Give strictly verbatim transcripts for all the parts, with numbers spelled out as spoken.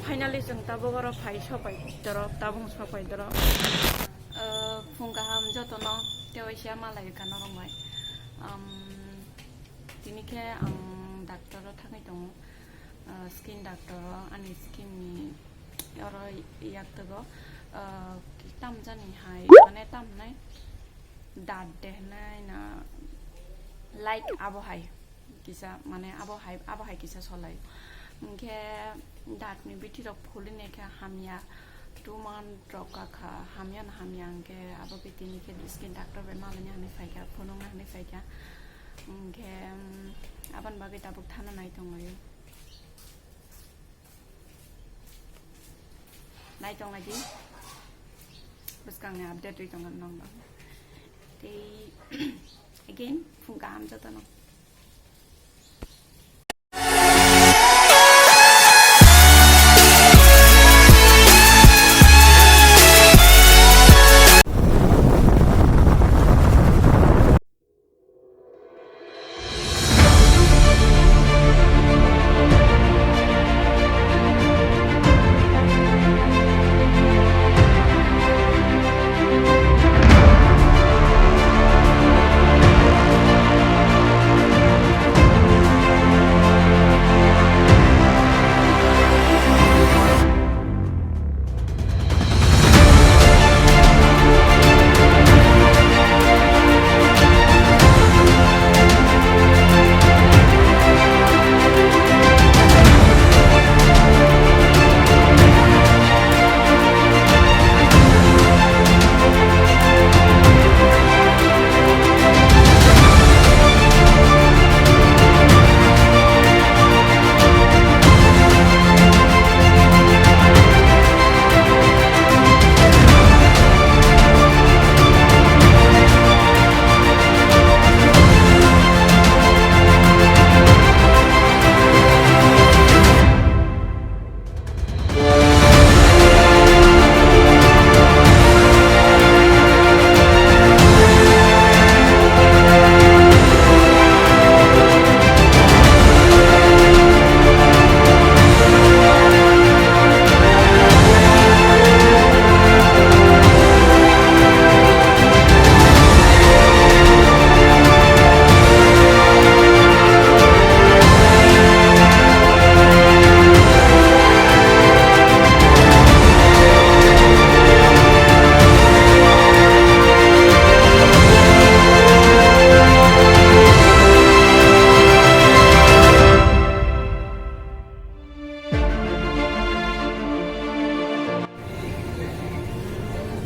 Finally, chwng tabuk oro phai sopai dorok, tabuk sopai dorok. Ah, phung kaham jotono, tei waisa malai kha norok bai. Um, tini khe ang doctor o thangwi tongo, ah, skin doctor o, ani skin ni oro yak togo, ah, tam jani hai, mane tam nai dat de nai na, like abo hai. Kisa, mane abo hai, abo hai kisa solai. Hwnkhe daat ni bithi rok phulini khe hamya, two month rok kakha, hamya na hamya hwnkhe abo bithi ni khe skin doctor bai malani hwnwi phaikha, phunukna hwnwi phaikha. Hwnkhe, um, aboni bagwi tabuk thana nai tonglaio. Nai tonglaidi. Bwskangni update rwi tongkha nokno. Tei again, phung kaham jotono.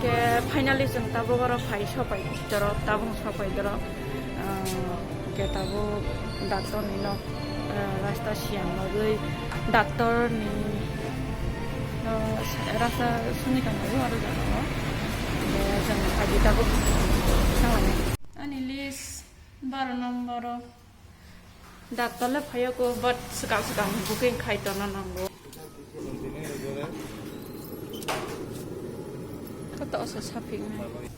Hwnkhe finally chwng tabuk oro phai sopai dorok, tabuk sopai dorok. Ah, hwnkhe tabuk doctor ni nok, ah, rasta siyang bagwi doctor ni, ah, rasta suni tonglaio aro jaga o. Hwnkhe chwng phaidi tabuk thanglainai. Ani list baro number o. Doctor le phaiya ko, but swkang swkang booking khai tongna nango. Kata oso sapik nai.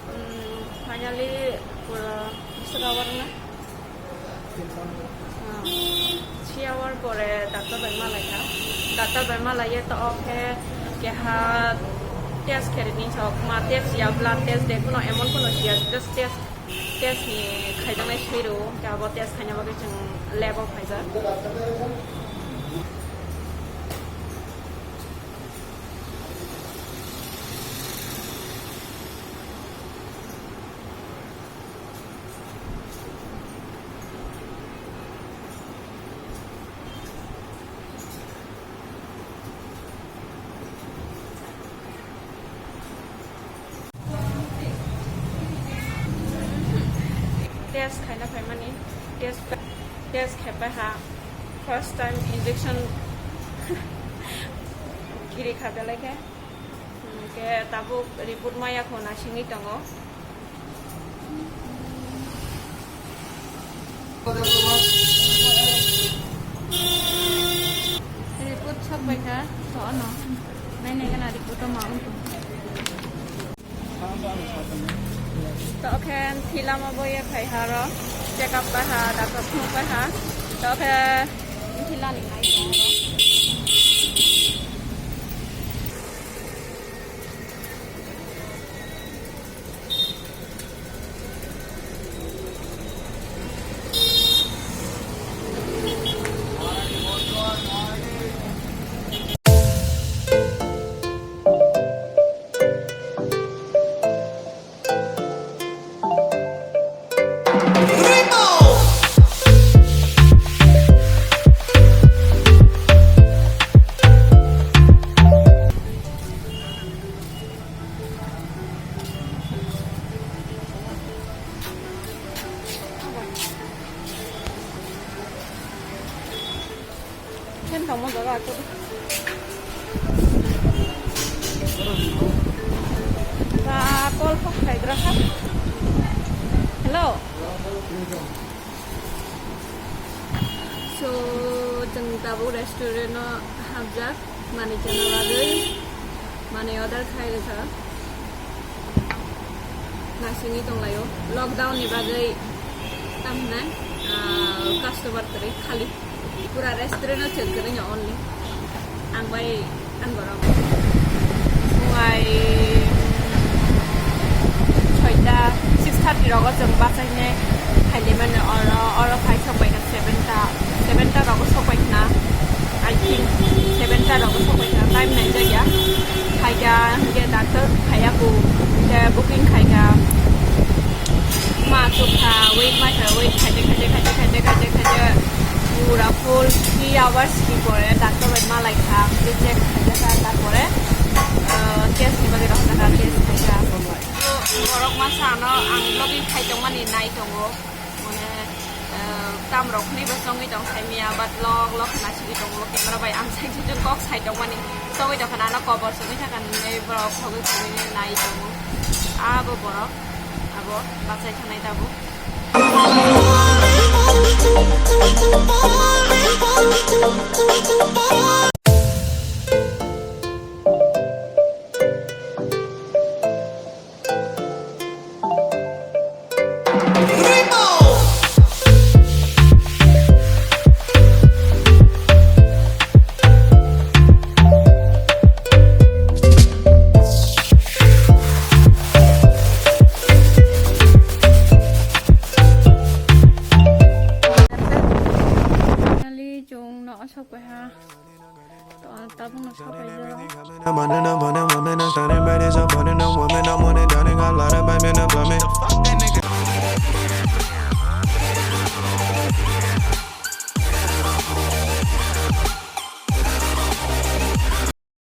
Mm, finally, pura bisra warna. Ah, three hour pore doctor bai malai kha. Doctor bai malai ye to ok he keha test khe rini sok ma test ya blood test de kuno emon kuno siya just test test ni khaijaknai swiru ke abo test khaina bagwi chwng lab o khaijak. Test khaina phaimani, test, test khepai ha, first time injection giri kha belai khe. Hwnkhe tabuk report maya kho naisingwi tongo. Report sok bai kha, to ano. Nai nai gana report o ma wng tong. To khe thilama bo ye phai ha ro, check up bai ha, doctor phunuk bai ha. To khe thilani nai tong ro. Ken tongmo jaga ato. Ba, call kok khaigra kha. Hello. So, chwng tabuk restaurant o hapjak, manwi chana bagwi manwi order khai rwkha. Naisingwi tonglaio. Lockdown ni bagwi tamhinai, ah, customer kwrwi khali. Pura restaurant o chwng kwrwino only. Ang bai ang borok. Phungai soita, six thirty rogo chwng bachainai khaili mano oro, oro phai sok bai kha seven ta, seven ta rogo sok bai khna. I think seven ta rogo sok bai khna. Time nai jak ya. Phaikha hwnkhe doctor phaiya bo. Hwnkhe booking khaikha. Ma chukha, wait ma kha, wait khaide, khaide, khaide, pura full three hours ni pore doctor bai malai kha, hwnkhe check khaijak kha, tarpore, ah, test ni bagwi rohorjak kha, test khaikha. Borok masa ano ang vlogging khai tongmani nai tongo, mane, ah, tam rok hwnwi bo chongwi tong thai miya, but lok lok khna sigi tongo, camera bai ang side side kok sai tongmani chongwi tong khna ano kobor songwi thangkha, hwnwi borok khogwi khogwi nai tongo, abo borok. Abo bachai thangnai tabuk. Finally, chwng no sok pai ha. To, tabuk no sok pai jao.